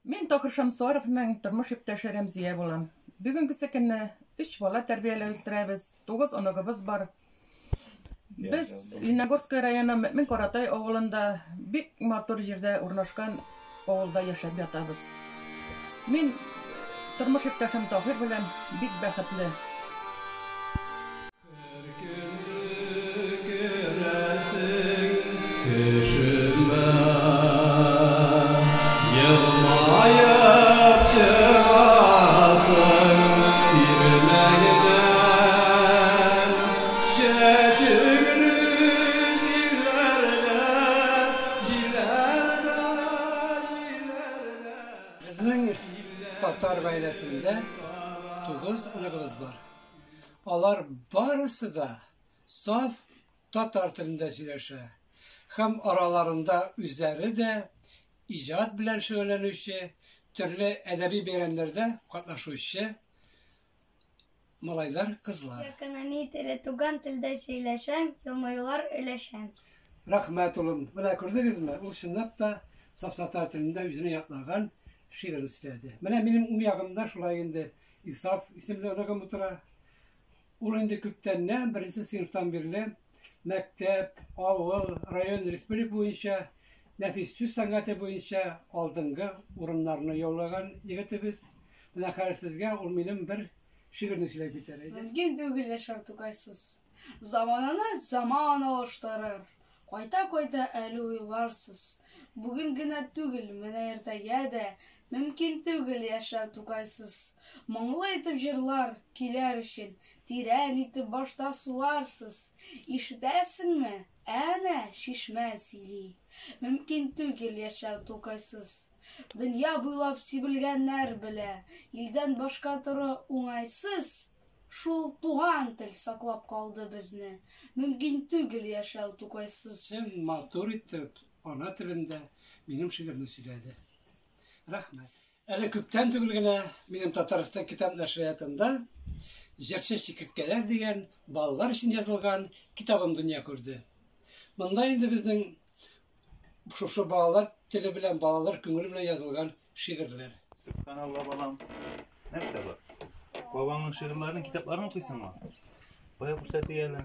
Мин Тохир Шәмсуаровның тормыш иптәше Рәмзия булам. Бүгенгесе көнне өч бала тәрбияләп үстерәбез, тугыз оныгыбыз бар. Без Лениногорский районы Мөэмин Каратай авылында бик матур җирдә урнашкан авылда яшәп ятабыз. Мин тормыш иптәшем Таһир белән бик бәхетле. Безнең татар гаиләсендә тугыз оныгыбыз бар. Алар барысы да саф татар телендә сөйләшә һәм араларында үзләре дә иҗат белән шөгыльләнүче, төрле әдәби бәйрәмнәрдә катнашучы малайлар, кызлар. Якын әни теле, туган телдә сөйләшәм, елмаюлар өләшәм. Рәхмәт, улым. Менә күрдегезме, ул чынлап та саф татар телендә үзенә ятлаган шигырен сөйләде. Менә минем уң ягымда шулай инде Исаф исемле оныгым утыра. Ул инде күптәннән, беренче сыйныфтан бирле мәктәп, авыл, район, республика буенча нәфис сүз сәнгате буенча алдынгы урыннарны яулаган егетебез. Менә хәзер сезгә ул минем бер шигырьне сөйләп китәр. Әйдә. Мөмкин түгел яшәү Тукайсыз. Замананы заман алыштырыр. Кайта-кайта әле уйларсыз. Бүген генә түгел, менә иртәгә дә Мөмкин түгел яшәү Тукайсыз. Моңлы итеп җырлар көйләр өчен Тирән итеп башта суларсыз. Ишетәсеңме, әнә чишмә сөйли, Мөмкин түгел яшәү Тукайсыз. Дөнья буйлап сибелгәннәр белә, Илдән башка тору уңайсыз. Шул туган тел саклап калды безне, Мөмкин түгел яшәү Тукайсыз. Чын матур итеп ана телендә минем шигырьне сөйләде. Рәхмәт. Әле күптән түгел генә минем Татарстан китап нәшриятында Җырчы чикерткәләр дигән балалар өчен язылган китабым дөнья күрде. Монда инде безнең Шушы балалар теле белән, балалар күңеле белән язылган шигырьләр. Сөбханалла, балам. Нәрсә бар? Бабаңның шигырьләрен, китапларын укыйсыңмы? Кая күрсәтик әле?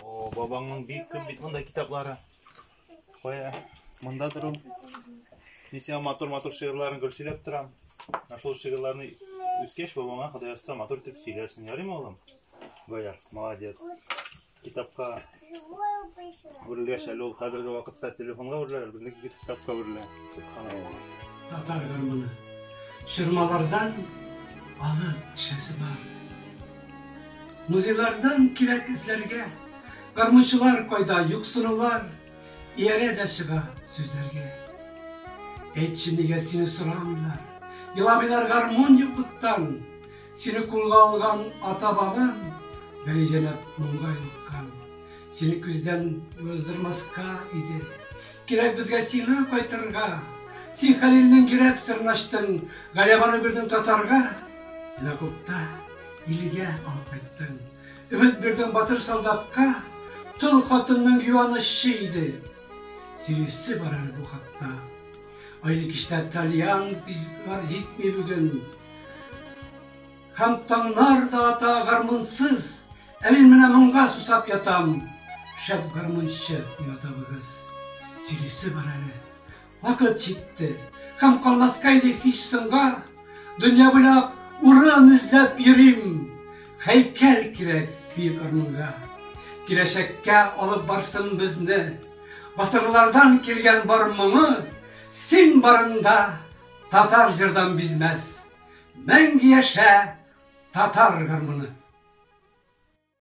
О, бабаңның бик күп бит монда китаплары. Кая? Монда тору. Мин сиңа матур-матур шигырьләрен гел сөйләп торам. Менә шул шигырьләрне үскәч, бабаңа Ходай язса матур итеп сөйләрсең. Ярыймы, улым? Гояр, молодец. Китапка үрелгәч әле ул хәзерге вакытта телефонга үрелә, безнеке китапка үрелә. Субханалла. Татар гармуны. Чормалардан алып төшәсе бар. Музейлардан кирәк эзләргә. Гармунчылар кайда, юксынулар иярә дә чыга сүзләргә. Әйтче, нигә сине сорамыйлар? Еламыйлар гармун юклыктан. Сине кулга алган ата-бабаң, Галиҗәнәп моңга юлыккан. Сине күздән яздырмаска иде. Кирәк безгә сиңа кайтырга. Син Хәлилнең йөрәк сырын ачтың, Галиябану бирдең татарга. Син окопта илгә алып кайттың. Өмет бирдең батыр солдатка. Тол хатынның юанычы иде. Сөйлисе бар әле бу хакта. Айлы кичтә тальян җитми бүген. Һәм таңнар да ата гармунсыз, Ә мин менә моңга сусап ятам. Шәп гармунчы миңа табыгыз. Сөйлисе бар әле. Вакыт җитте. Һәм калмаска иде һич соңга. Дөнья буйлап урын эзләп йөрим. Һәйкәл кирәк бөек гармунга. Киләчәккә алып барсын безне. Гасырлардан килгән бар моңы Син барында татар җырдан бизмәс. Мәңге яшә, татар гармуны!